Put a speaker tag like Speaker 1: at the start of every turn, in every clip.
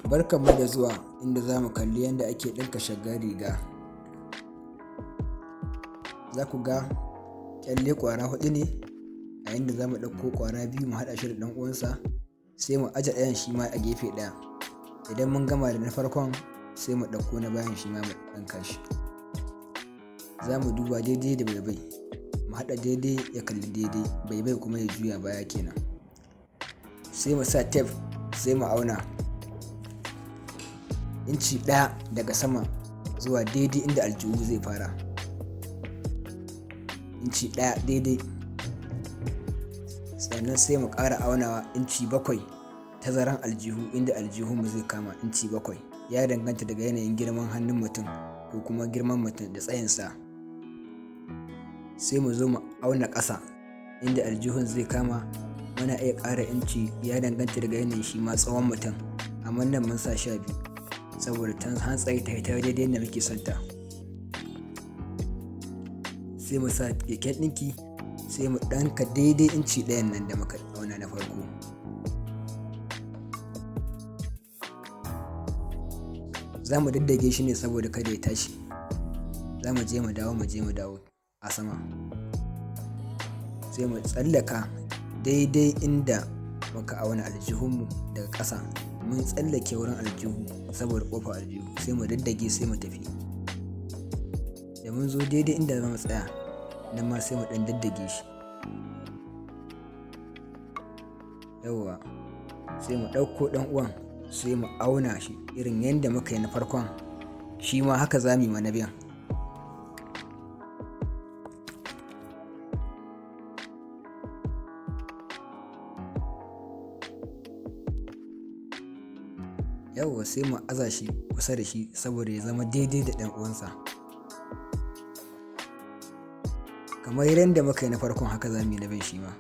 Speaker 1: Barkanmu da zuwa inda za mu kalli yadda ake ɗinka shaggar riga. Za ku ga ƙyalle ƙwara huɗu ne, a inda za mu ɗauko ƙwara biyu mu haɗa shi da ɗan uwansa, sai mu aje ɗayan shi ma a gefe ɗaya. Idan mun gama da na farkon, sai mu ɗauko na bayan shi ma mu ɗinka shi. Za mu duba daidai da baibai, mu haɗa daidai ya kalli daidai, baibai kuma ya juya baya kenan. Sai mu sa tef, sai mu auna inci 1 daga sama zuwa daidai inda aljihu zai fara. Inci 1 daidai. Sannan sai mu ƙara aunawa inci 7 tazaran aljihu inda aljihunmu zai kama inci 7. Ya danganta daga yanayin girman hannun mutum ko kuma girman mutum da tsayinsa. Sai mu zo mu auna ƙasa inda aljihun zai kama, muna iya ƙara inci, ya danganta daga yanayin shi ma tsawon mutum. Amma nan mun sa 12 saboda hantsari ta hita daidai yadda muke son ta. Sai mu sa keken ɗinki, sai mu ɗinka daidai inci ɗayan nan da muka auna na farko. Za mu daddage shi ne saboda kada ya tashi. Za mu je mu dawo, mu je mu dawo a sama. Sai mu tsallaka daidai inda muka auna aljihunmu daga ƙasa. Mun tsallake wurin aljihu saboda ƙofar aljihu, sai mu daddage sai mu tafi. Da mun zo daidai inda za mu tsaya, nan ma sai mu ɗan daddage shi. Yawwa, sai mu ɗauko ɗan uwan, sai mu auna shi irin yadda muka yi na farkon, shi ma haka za mu yi ma na biyun. Yawwa, sai mu aza shi kusa da shi saboda ya zama daidai da ɗan uwansa. Kamar yadda muka yi na farkon, haka za mu yi na biyun shi ma.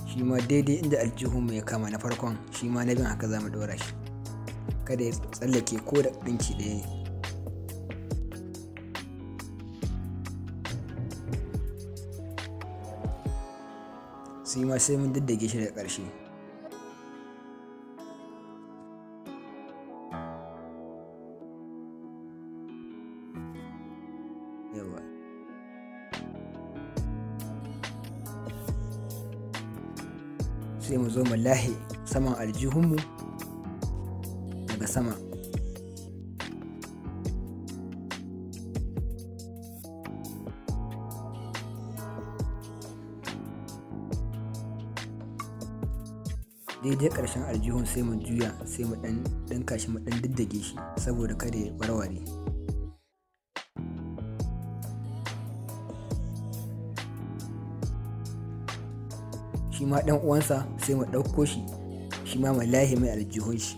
Speaker 1: Shi ma daidai inda aljihunmu ya kama na farkon, shi ma na biyun haka za mu ɗora shi. Kada ya tsallake ko da ɗinki ɗaya ne. Shi ma sai mun daddage shi daga ƙarshe. Yawwa. Sai mu zo mu lahe saman aljihunmu daga sama. Daidai ƙarshen aljihun sai mu juya, sai mu ɗan ɗinka shi, mu ɗan daddage shi saboda kada ya warware. Shi ma ɗan uwansa sai mu ɗauko shi, shi ma mu lahe mai aljihun shi.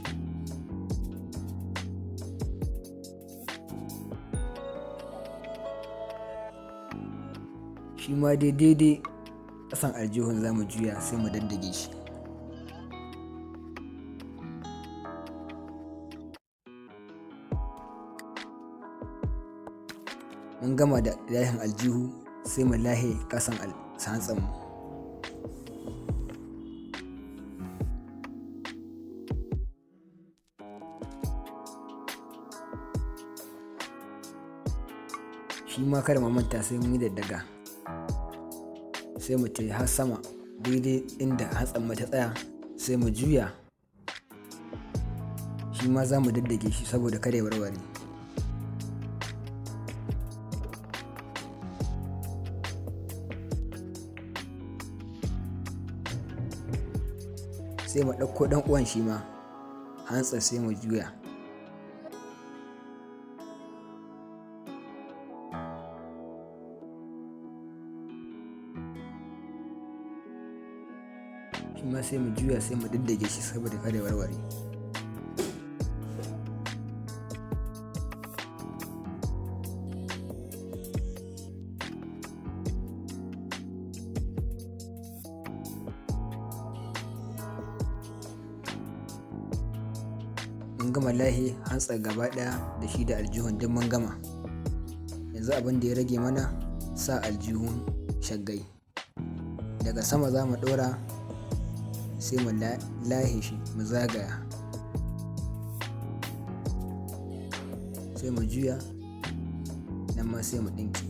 Speaker 1: Shi ma dai daidai ƙasan aljihun za mu juya, sai mu daddage shi. Mun gama da lahin aljihu, sai mu lahe ƙasan hantsanmu. Shi ma kada mu manta sai mun yi daddaga. Sai mu tafi har sama daidai inda hantsanmu ta tsaya, sai mu juya. Shi ma za mu daddage shi saboda kada ya warware. Sai mu ɗauko ɗan uwan shi ma hantsa, sai mu juya. Shi ma sai mu juya, sai mu daddage shi saboda kada ya warware. Mun gama lahe hantsar gaba ɗaya da shi da aljihun duk mun gama. Yanzu abin da ya rage mana, sa aljihun shaggai. Daga sama za mu ɗora, sai mu lahe shi, mu zagaya, sai mu juya nan ma, sai mu ɗinke.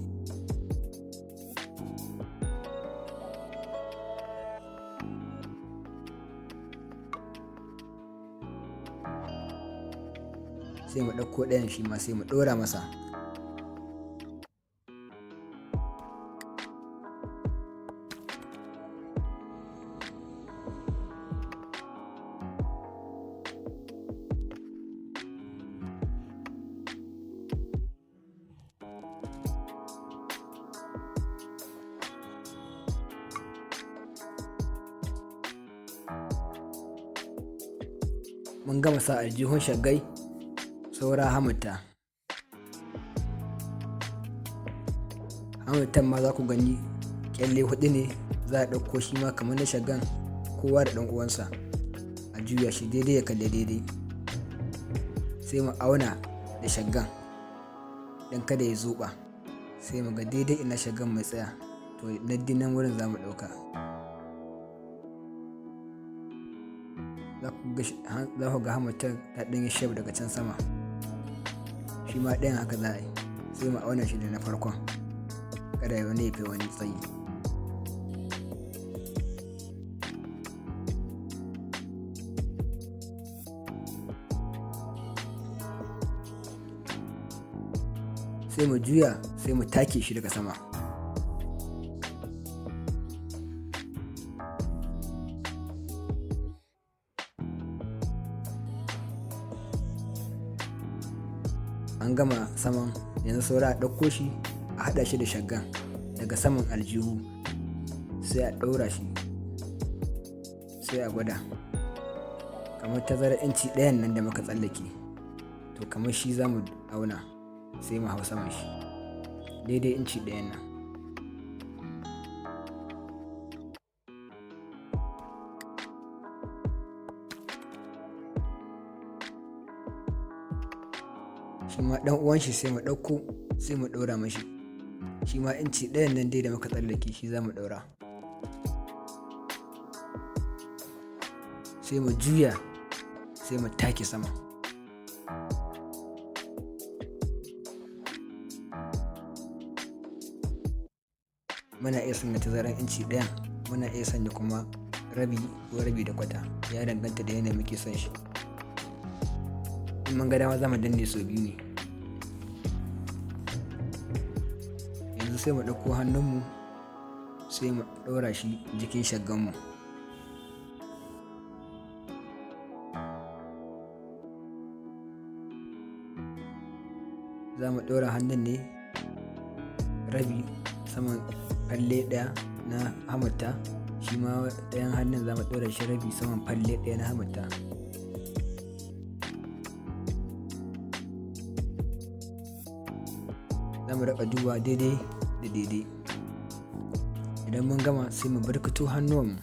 Speaker 1: Sai mu ɗauko ɗayan, shi ma sai mu ɗora masa. Mun gama sa aljihun shaggai, saura hammata. Hammatan ma za ku gani kyalle huɗu ne za a ɗauko, shi ma kamar na shaggan, kowa da ɗan uwansa, a juya shi daidai ya kalli daidai. Sai mu auna da shaggan don kada ya zoɓa, sai mu ga daidai ina shaggan mai tsaya, to nan wurin za mu ɗauka. Za ku ga hammatar ta ɗan yi shape daga can sama. Shi ma ɗayan haka za a yi, sai mu auna shi da na farkon, kada wani ya fi wani tsayi. Sai mu juya, sai mu take shi daga sama. An gama saman, yanzu saura a ɗauko shi a haɗa shi da shaggan daga saman aljihu, sai a ɗaura shi, sai a gwada kamar tazarar inci ɗayan nan da muka tsallake, to kamar shi za mu auna, sai mu hau saman shi daidai inci ɗayan nan. Shi ma ɗan uwan shi sai mu ɗauko, sai mu ɗaura mashi, shi ma inci ɗayan nan dai da muka tsallake shi za mu ɗaura. Sai mu juya, sai mu take sama. Muna iya sanya tazaran inci ɗaya, muna iya sanya kuma rabi ko rabi da kwata, ya danganta da yanayin muke son shi. In mun ga dama za mu danne sau biyu ne. Yanzu sai mu ɗauko hannunmu, sai mu ɗaura shi jikin shagganmu. Za mu ɗaura hannun ne rabi saman falle ɗaya na hammata, shi ma ɗayan hannun za mu ɗaura shi rabi saman falle ɗaya na hammata. Za mu riƙa duba daidai da daidai. Idan mun gama, sai mu barkato hannuwanmu.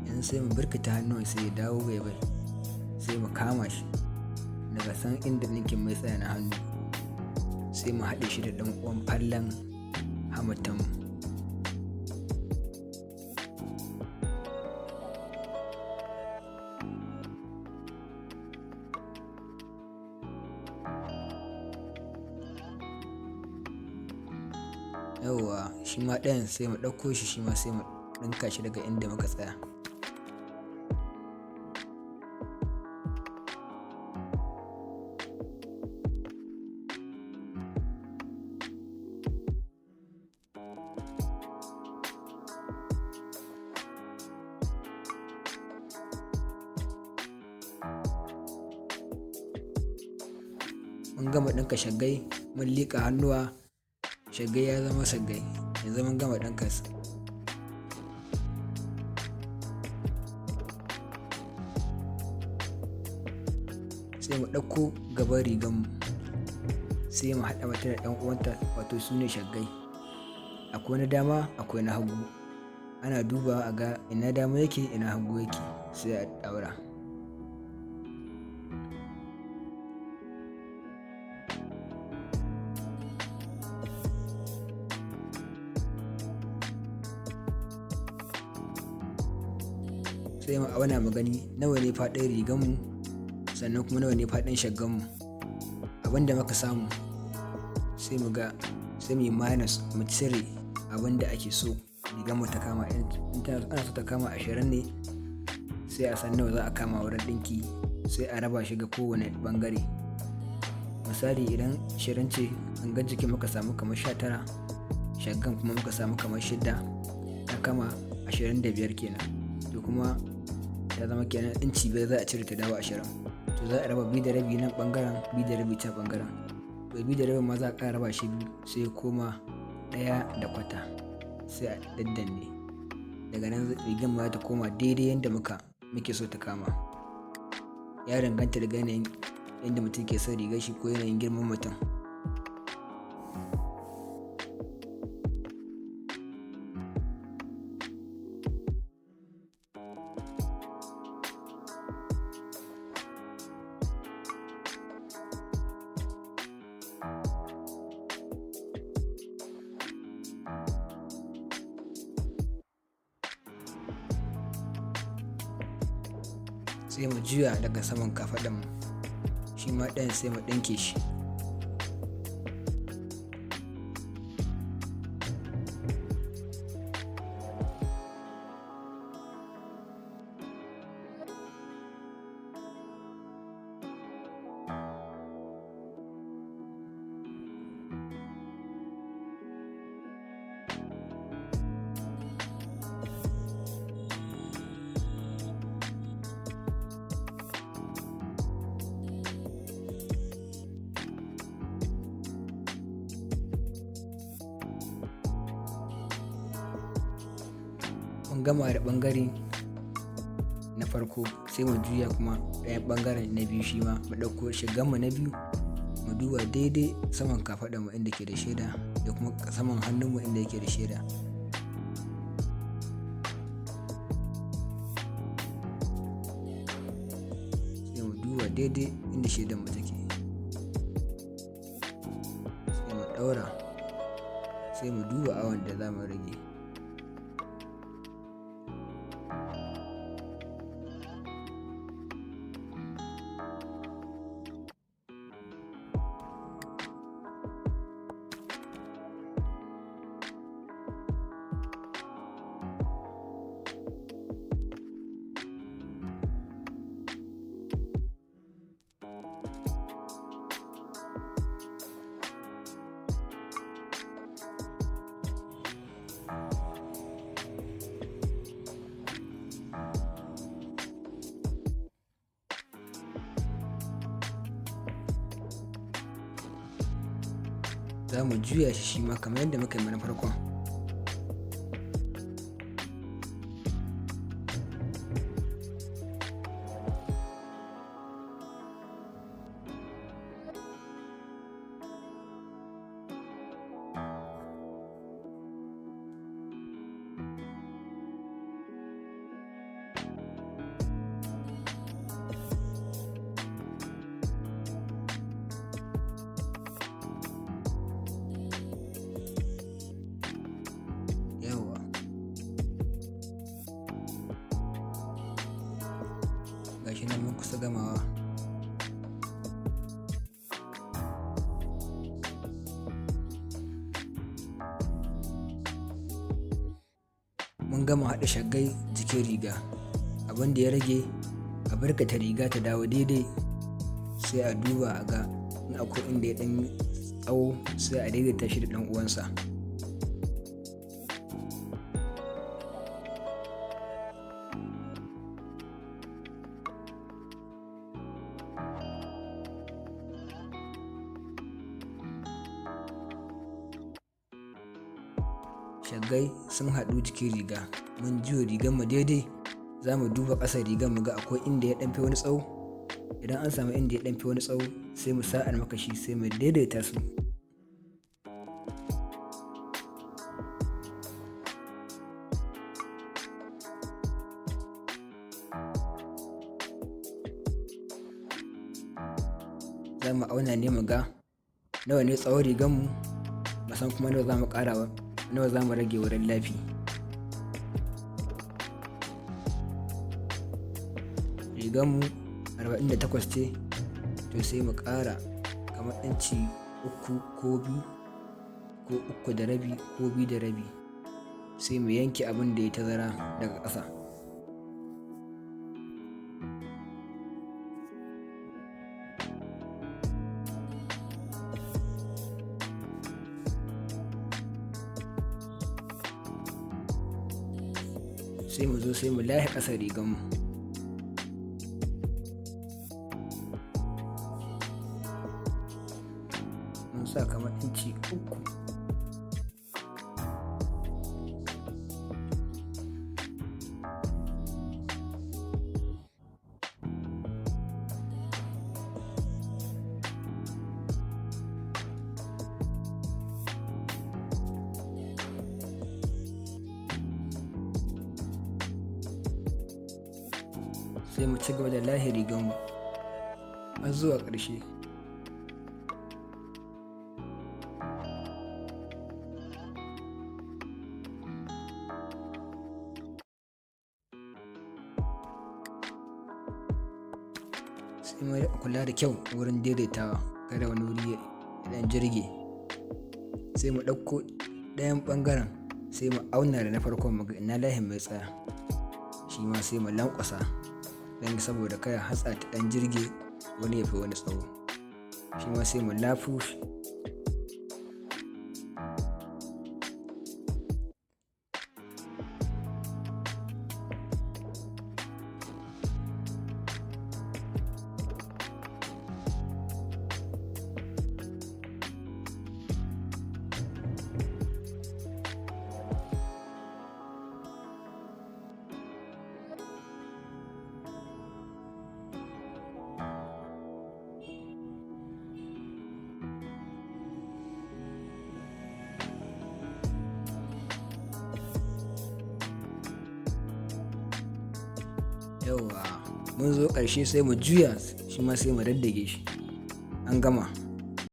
Speaker 1: Yanzu sai mu birkita hannuwan, sai ya dawo bai, sai mu kama shi daga san inda ɗinkin mai tsaya na hannu, sai mu haɗe shi da ɗan uwan fallen hammatanmu. Yauwa, shi ma ɗayan sai mu ɗauko shi, shi ma sai mu ɗinka shi daga inda muka tsaya. Mun gama ɗinka shaggai, mun liƙa hannuwa, shaggai ya zama shaggai. Yanzu mun gama ɗinka su. Sai mu ɗauko gaban riganmu, sai mu haɗa mata da ɗan uwanta, wato su ne shaggai. Akwai na dama, akwai na hagu. Ana dubawa a ga ina dama yake, ina hagu yake, sai a ɗaura. Sai mu auna mu gani nawa ne faɗin riganmu, sannan kuma nawa ne faɗin shagganmu. Abin da muka samu sai mu ga, sai mu yi minus, mu cire abin da ake so riganmu ta kama. In ana so ta kama 20 ne, sai a san nawa za a kama wurin ɗinki, sai a raba shi ga kowane ɓangare. Misali idan 20 ce gangar jikin muka samu kamar 19, shaggan kuma muka samu kamar 6, ta kama 25 kenan. To kuma ta zama kenan inci 5 za a cire ta dawo 20. To za a raba 2.5 nan ɓangaren, 2.5 can ɓangaren. To 2.5 ma za a ƙara raba shi biyu sai ya koma 1.25, sai a daddanne. Daga nan rigar ma za ta koma daidai yadda muke so ta kama. Ya danganta daga yanayin yadda mutum ke son rigar shi ko yanayin girman mutum. Sai mu juya daga saman kafaɗanmu, shi ma ɗayan sai mu ɗinke shi. Mun gama da ɓangare na farko, sai mu juya kuma ɗayan ɓangaren na biyu, shi ma mu ɗauko shiganmu na biyu, mu duba daidai saman kafaɗanmu inda ke da sheda da kuma saman hannunmu inda yake da sheda. Sai mu duba daidai inda shedanmu take, sai mu ɗaura, sai mu duba awon da za mu rage. Za mu juya shi shi ma kamar yadda muka yi na farkon. Yawwa. Gashi nan mun kusa gamawa. Mun gama haɗa shaggai jikin riga. Abin da ya rage a barkata riga ta dawo daidai, sai a duba a ga in akwai inda ya ɗan tsawo, sai a daidaita shi da ɗan uwansa. Shaggai sun haɗu jikin riga. Mun juya rigar mu daidai, za mu duba ƙasar rigar mu ga akwai inda ya ɗan fi wani tsawo. Idan an samu inda ya ɗan fi wani tsawo, sai mu sa almakashi sai mu daidaita su. Za mu auna ne mu ga nawa ne tsawon rigar mu, mu san kuma nawa za mu ƙara, nawa za mu rage wurin lafi. Riganmu 48 ce, to sai mu ƙara kamar inci 3 ko 2 ko 3.5 ko 2.5, sai mu yanke abin da ya tazara daga ƙasa. Sai mu zo sai mu lahe ƙasar riganmu. Mun sa kamar inci 3. Sai mu ci gaba da lahe riganmu har zuwa ƙarshe. Sai mu riƙa kula da kyau wurin daidaitawa, kada wani wuri ya ɗan jirge. Sai mu ɗauko ɗayan ɓangaren, sai mu auna da na farkon mu ga ina lahin mai tsaya. Shi ma sai mu lanƙwasa don saboda kada hatsa ta ɗan jirge wani ya fi wani tsawo. Shi ma sai mu lafo shi. Yauwa, mun zo ƙarshe, sai mu juya shi ma sai mu daddage shi. An gama.